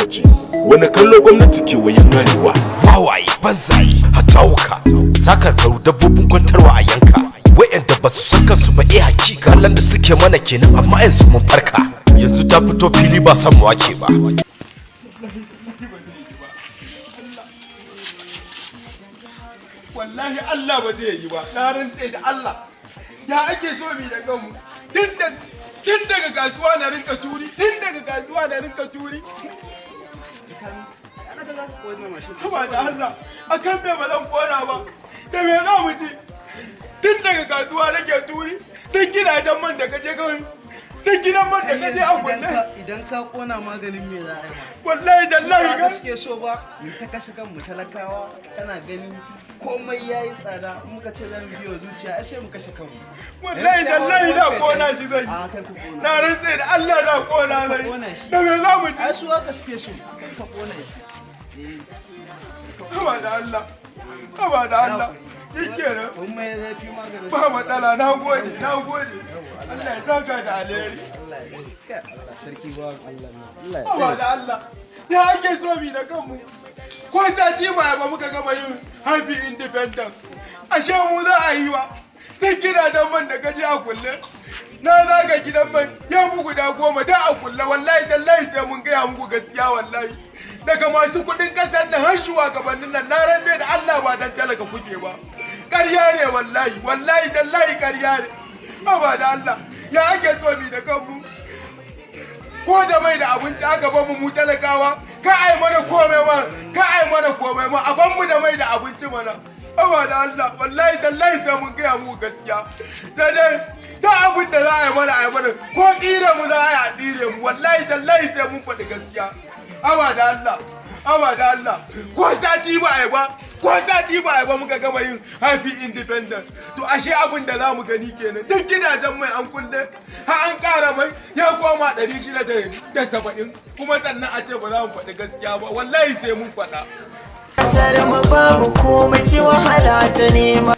waje. Wani kallo gwamnati ke wayan Arewa? Wawaye, banzaye, hatawuka, sakarkaru, dabbobin kwantarwa a yanka, wa'yanda ba su san kansu ba. Eh, hakika kallon da suke mana kenan, amma yanzu mun farka, yanzu ta fito fili, ba san mu wake ba. Wallahi ba zai yi ba. Allah. Wallahi Allah ba zai yi ba. Na rantse da Allah. Ya ake so mi da kanmu? Tun daga kasuwa na rinka turi, tun daga kasuwa na rinka turi. Haba da Allah, akan me ba zan kona ba? Da me za mu ci? Tun daga kasuwa nake turi, tun gidajen man da kaje kawai. Tun gidan man da kaje a kulle. Idan ka kona, maganin me za a yi ma? Wallahi tallahi ba ga suke so ba mu ta kashe kanmu talakawa. Kana gani komai yayi tsada. In muka ce zan biyo zuciya, ai sai mu kashe kanmu. Wallahi tallahi na kona shi zai. A kar ka kona. Na rantse da Allah na kona zai. Kona shi. Da me za mu ci? Ai su haka suke so. Kar ka kona shi. Eh. Haba da Allah. Haba da Allah. Shi kenan. Komai ya zafi maganin. Ba matsala, na gode, na gode. Allah ya saka da alheri. Allah ya kai. Allah sarki bawan Allah ne. Allah ya Haba da Allah. Ya ake so mi da kanmu? Ko sati ba ba muka gama yin happy independence. Ashe mu za a yi wa. Duk gidajen man da kaje a kulle. Na zaga gidan man ya mu guda 10 da a kulle. Wallahi tallahi sai mun gaya muku gaskiya wallahi. Daga masu kuɗin ƙasar nan har shugabannin nan, na rantse da Allah ba dan talaka kuke ba. Ƙarya ne wallahi, wallahi tallahi ƙarya ne. Haba da Allah, ya ake so mi da kanmu? Ko da mai da abinci aka bar mu mu talakawa, ka ai mana komai ma, ka ai mana komai ma, a ban mu da mai da abinci mana. Haba da Allah, wallahi tallahi sai mun gaya muku gaskiya. Sai dai ta abin da za a yi mana a yi mana, ko tsire mu za a yi a tsire mu, wallahi tallahi sai mun faɗi gaskiya. Haba da Allah, haba da Allah, ko sati ba a yi ba, ko sati ba a yi ba muka gama yin happy independence. To ashe abin da za mu gani kenan, duk gidajen mai an kulle, har an ƙara mai ya koma 670, kuma sannan a ce ba za mu faɗi gaskiya ba. Wallahi sai mun faɗa. Kasar mu babu komai sai wahala ta nema.